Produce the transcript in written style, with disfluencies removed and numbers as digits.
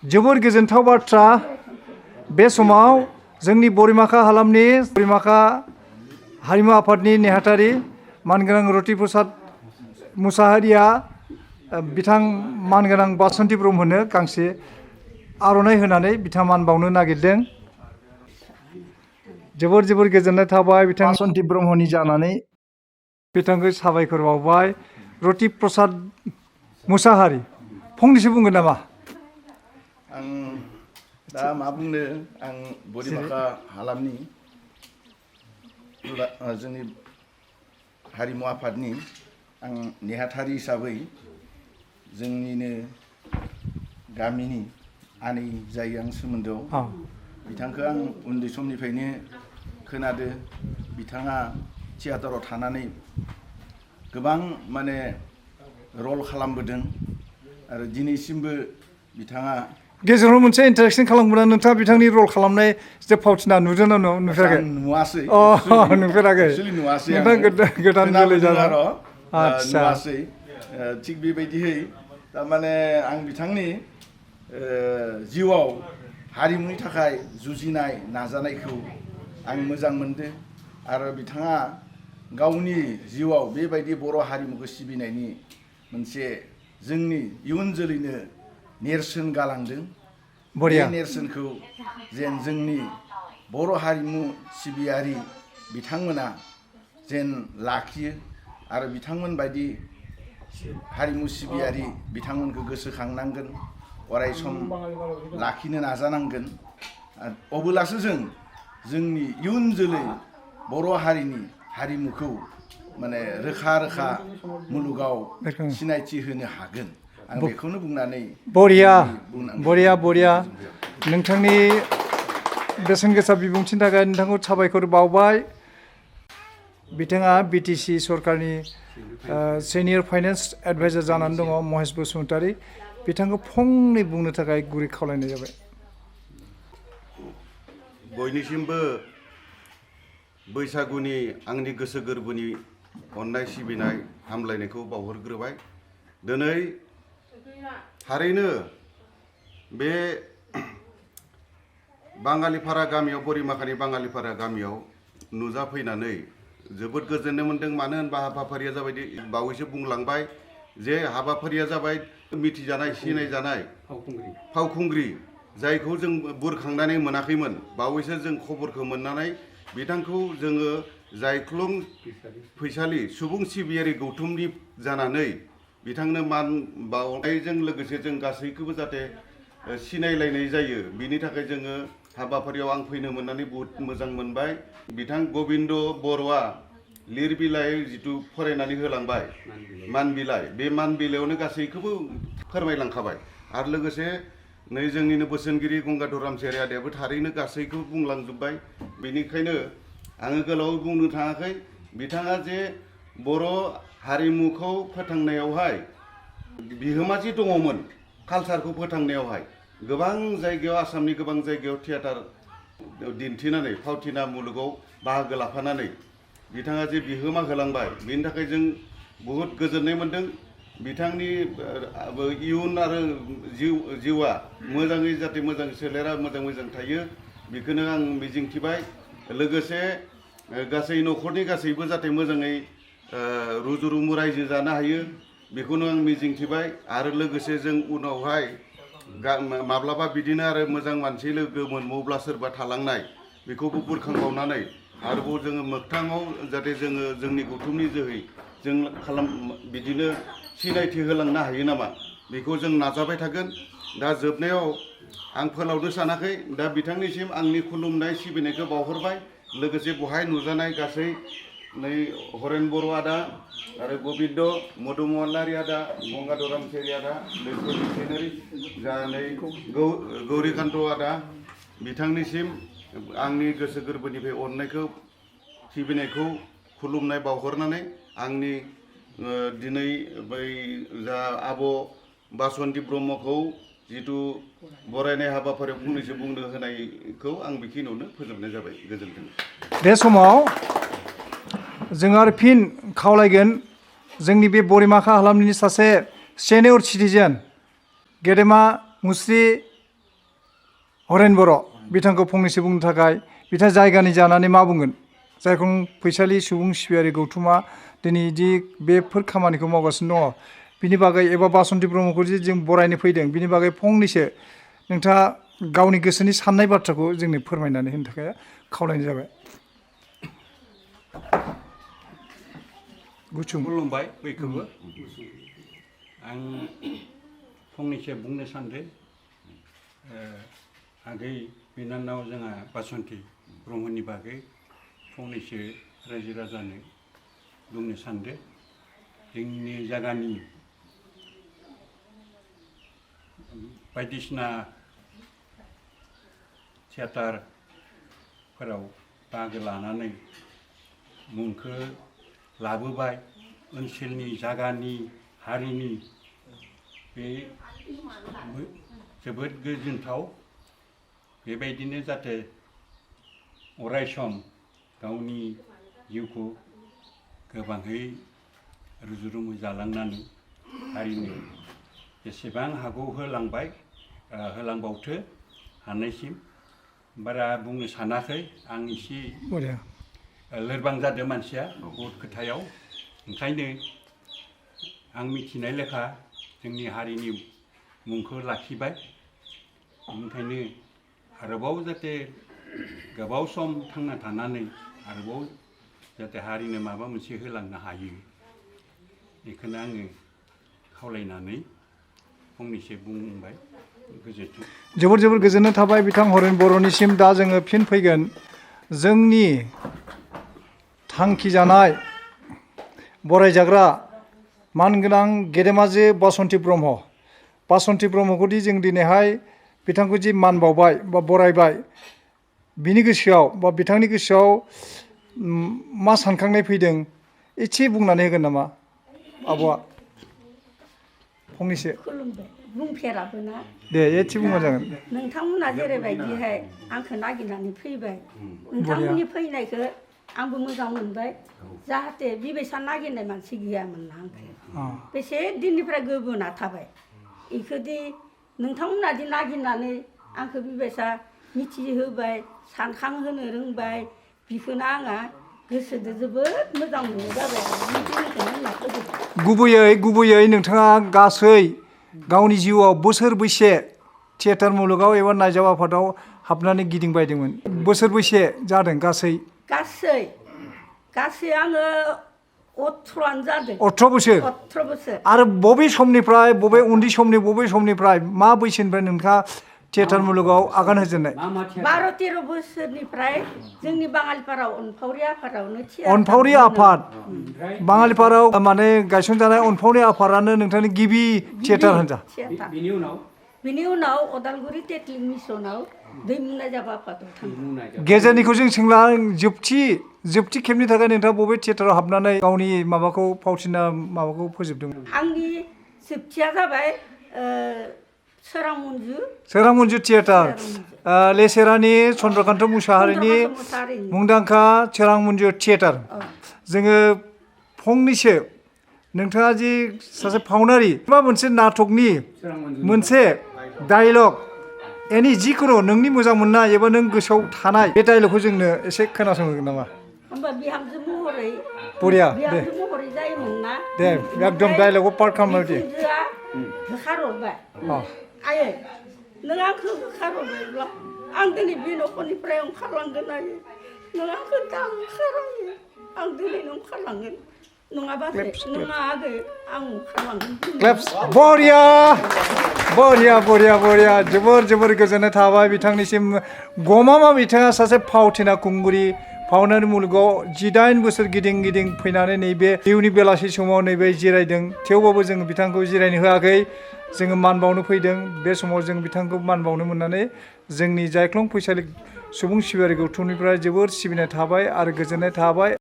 जोबोर गोजोनथाव बाथ्रा बे समाव जोंनि बरिमाखा हालामनि बरिमाखा हारिमु आफादनि नेहाथारि मानगोनां रति प्रसाद मुसाहारिया बिथां मानगोनां बासन्ति ब्रह्मनो गांसे आर'नाइ होनानै बिथाङा मान बावनो नागिरदों। जोबोर जोबोर गोजोननाय थाबाय बिथां बासन्ति ब्रह्मनि जानानै बिथांखौ साबायखर बावबाय। रति प्रसाद मुसाहारि फंनैसो बुंगोन नामा? आं दा मा बुंनो आं बरिमाखा हालामनि जोंनि हारिमु आफादनि आं नेहाथारि हिसाबै जोंनिनो गामिनि आनै जायो आं सोमोन्दोआव बिथांखौ आं उन्दै समनिफ्रायनो खोनादो। बिथाङा थियाटाराव थानानै गोबां माने रल खालामबोदों आरो दिनैसिमबो बिथाङा गेजेराव मोनसे इन्टारेक्सन खालामगोन नोंथाङा बिथांनि रल खालामनाय जे फावथिना नुदों ना नुफेराखै? नुवासै नुफेराखै नुवासै नोंथां गोदान जोलै जाना नुवासै थिग बेबायदिहै थारमाने आं बिथांनि जिउआव हारिमुनि थाखाय जुजिनाय नाजानायखौ आं मोजां मोनदों आरो बिथाङा गावनि जिउआव बेबायदि बर' हारिमुखौ सिबिनायनि मोनसे जोंनि इयुन जोलैनो नेरसोन गालांदों। बे नेरसोनखौ जेन जोंनि बर' हारिमु सिबियारि बिथांमोना जेन लाखियो आरो बिथांमोन बायदि हारिमु सिबियारि बिथांमोनखौ गोसोखांनांगोन, अराय सम लाखिनो नाजानांगोन। अब्लासो जों जोंनि इयुन जोलै बर' हारिनि हारिमुखौ माने रोखा रोखा मुलुगाव सिनायथि होनो हागोन। आं बेखौनो बुंनानै बरिया नोंथांनि बेसेन गोसा बिबुंथिनि थाखाय नोंथांखौ साबायखर बावबाय। बिथाङा बिटिसि सरकारनि सिनियर फाइनेन्स एडभाइजार जानानै दङ महेश बसुमतारी। बिथांखौ फंनै बुंनो थाखाय गुरै खावलायनाय जाबाय। बयनिसिमबो बैसागुनि आंनि गोसो गोरबोनि अननाय सिबिनाय हामलायनायखौ बावहरग्रोबाय। दिनै थारैनो बे बाङालिपारा गामियाव बरिमाखानि बाङालिपारा गामियाव नुजाफैनानै जोबोद गोजोननाय मोन्दों। मानो होनबा हाबाफारिया जाबाय बावैसो बुंलांबाय जे हाबाफारिया जाबाय मिथिजानाय सिनायजानाय फावखुंग्रि जायखौ जों बुरखांनानै मोनाखैमोन। बावैसो जों खबरखौ मोननानै बिथांखौ जोङो जायख्लं फैसालि सुबुं सिबियारि गौथुमनि जानानै बिथांनो मान बावनायजों लोगोसे जों गासैखौबो जाहाथे सिनायलायनाय जायो बिनि थाखाय जोङो हाबाफारियाव आं फैनो मोननानै बहुद मोजां मोनबाय। बिथां गबिन्द बर'आ लिरबिलाइ जिथु फरायनानै होलांबाय मान बिलाइ, बे मान बिलाइयावनो गासैखौबो फोरमायलांखाबाय आरो लोगोसे नै जोंनिनो बोसोनगिरि गंगाधर रामसियारि आदायाबो थारैनो गासैखौबो बुंलांजोब्बाय। बेनिखायनो आङो गोलाव बुंनो थाङाखै। बिथाङा जे बर' हारिमुखौ फोथांनायावहाय बिहोमाथि दङमोन, कालसारखौ फोथांनायावहाय गोबां जायगायाव आसामनि गोबां जायगायाव थियाटार दिन्थिनानै फावथिना मुलुगाव बाहागो लाफानानै बिथाङा जे बिहोमा होलांबाय बेनि थाखाय जों बहुद गोजोननाय मोन्दों। बिथांनि इयुन आरो जिउआ मोजाङै जाहाथे मोजां सोलेरा मोजां थायो बेखौनो आं मिजिंथिबाय। लोगोसे गासै न'खरनि गासैबो जाहाथे मोजाङै रुजु रुमु रायजो जानो हायो बेखौनो आं मिजिंथिबाय। आरो लोगोसे जों उनावहाय माब्लाबा बिदिनो आरो मोजां मानसि लोगो मोनबावब्ला सोरबा थालांनाय बेखौबो बुरखांबावनानै आरोबाव जोङो मोगथाङाव जाहाथे जोङो जोंनि गौथुमनि जोहै जों बिदिनो सिनायथि होलांनो हायो नामा बेखौ जों नाजाबाय थागोन। दा जोबनायाव आं फोलावनो सानाखै। दा बिथांनिसिम आंनि खुलुमनाय सिबिनायखौ बावहरबाय। लोगोसे बहाय नुजानाय गासै नै हरेन बर' आदा आरो गबिन्द मधुमलारि आदा, गंगाधर रामसियारि आदा, नै गौरिकान्त आदा, बिथांनिसिम आंनि गोसो गोरबोनिफ्राय अननायखौ सिबिनायखौ खुलुमनाय बावहरनानै आंनि दिनै बै जा आब' बासन्ति ब्रह्मखौ जिथु बरायनाय हाबाफारियाव फंनैसो बुंनो होनायखौ आं बेखिनियावनो फोजोबनाय जाबाय। गोजोन्थों। बे समाव जों आरो फिन खावलायगोन जोंनि बे बरिमाखा हालामनि सासे सिनियर सिटिजेन गेदेमा मुस्रि हरेन बर' बिथांखौ फंनैसो बुंनो थाखाय बिथाङा जायगानि जानानै मा बुंगोन जायखौ फैसालि सुबुं सिबियारि गौथुमा दिनै दि बेफोर खामानिखौ मावगासिनो दङ बिनि बागै एबा बासन्ति ब्रह्मखौ जे जों बरायनो फैदों बिनि बागै फंनैसो नोंथाङा गावनि गोसोनि साननाय बाथ्राखौ जोंनो फोरमायनानै होनो थाखाय खावलायनाय जाबाय। गुसुं खुलुमबाय बयखौबो आं फंनैसो बुंनो सानदों आगै बिनानाव जोंहा बासन्ति ब्रह्मनि बागै फंनैसो रायजो राजानो बुंनो सानदों जोंनि जायगानि बायदिसिना थियाटारफोराव बाहागो लानानै मुंखौ लाबोबाय ओनसोलनि जायगानि हारिनि बे जोबोद गोजोनथाव बेबायदिनो जाहाथे अरायसम गावनि जिउखौ गोबाङै रुजु रुमु जालांनानै हारिनो जेसेबां हागौ होलांबावथो हानायसिम बारा बुंनो सानाखै आं एसे लोरबां जादों मानसिया बहुद खोथायाव ओंखायनो आं मिथिनाय लेखा जोंनि हारिनि मुंखौ लाखिबाय ओंखायनो आरोबाव जाहाथे गोबाव सम थांना थानानै आरोबाव जाहाथे हारिनो माबा मोनसे होलांनो हायो बेखौनो आङो खावलायनानै फंनैसो बुंबाय गोजोन्थों। जोबोर जोबोर गोजोननाय थाबाय बिथां हरेन बर'निसिम दा जोङो फिन फैगोन जोंनि थांखि जानाय बरायजाग्रा मानगोनां गेदेमाजो बासन्ति ब्रह्मखौदि जों दिनैहाय बिथांखौ जि मान बावबाय बा बरायबाय बिनि गोसोआव बा बिथांनि गोसोआव मा सानखांनाय फैदों एसे बुंनानै होगोन नामा आब'आ फंनैसो खुलुमबाय बुंफेराबोना दे एसे बुंबा जागोन नोंथांमोना जेरैबायदिहाय आंखौ नागिरनानै फैबाय नोंथांमोननि फैनायखौ आंबो मोजां मोनबाय जाहाथे बेबायसा नागिरनाय मानसि गैयामोन ना आंखौ बेसे दिननिफ्राय गोबोना थाबाय बेखौदि नोंथांमोना दि नागिरनानै आंखौ बेबायसा मिथिहोबाय सानखांहोनो रोंबाय बेखौनो आंहा गोसोजों जोबोद मोजां मोननाय जाबाय गुबैयै नोंथाङा गासै गावनि जिउआव बोसोर बैसे थियेटार मुलुगाव एबा नायजाब आफादाव हाबनानै गिदिंबायदोंमोन बोसोर बैसे जादों गासै आङो 18 जादों 18 बोसोर आरो बबे समनिफ्राय बबे उन्दै समनि बबे समनिफ्राय मा बैसोनिफ्राय नोंथाङा थियेटार मुलुगाव आगान होजेननाय 12-13 बोसोरनिफ्राय जोंनि बाङालिपारायाव अनफावरि आफादावनो अनफावरि आफाद बाङालिपारायाव माने गायसनजानाय अनफावरि आफादानो नोंथांनि गिबि थियेटार हान्जा बिनि उनाव अदालगुरि टेटलिं मिसनाव दैमु नायजाब आफादाव थांदों गेजेरनिखौ जों सोंला जोबथि खेबनि थाखाय नोंथाङा बबे थियेटाराव हाबनानै गावनि माबाखौ फावथिना माबाखौ फोजोबदोंमोन आंनि जोबथिया जाबाय सोरां मन्जु थियेटार लेसेरानि चन्द्रकान्त मुसाहारिनि मुंदांखा सोरां मन्जु थियेटार जोङो फंनैसो नोंथाङा जि सासे फावनारि मा मोनसे नाटकनि मोनसे डायलग एनि जिखुनु नोंनि मोजां मोननाय एबा नों गोसोआव थानाय बे डायलगखौ जोंनो एसे खोनासंहोगोन नामा होमबा बिहामजो महरै बरिया जायोमोन ना दे एकदम डायलगखौ पार्ट खालामनो दे होखारहरबाय आयै नों आंखौ होखारहरबायब्ला आं दिनै बे न'खरनिफ्राय ओंखारलांगोन आयै नों आंखौ दा ओंखारायो आं दिनै ओंखारलांगोन नङाबा नोंहा आगै आं ओंखारलांगोन बरिया जोबोर गोजोननाय थाबाय बिथांनिसिम गमामा बिथाङा सासे फावथिना खुंगुरि फावनारि मुलुगाव 18 बोसोर गिदिं फैनानै नैबे इयुननि बेलासि समाव नैबे जिरायदों थेवबाबो जों बिथांखौ जिरायनो होआखै जोङो मान बावनो फैदों बे समाव जों बिथांखौ मान बावनो मोननानै जोंनि जायख्लं फैसालि सुबुं सिबियारि गौथुमनिफ्राय जोबोर सिबिनाय थाबाय आरो गोजोननाय थाबाय।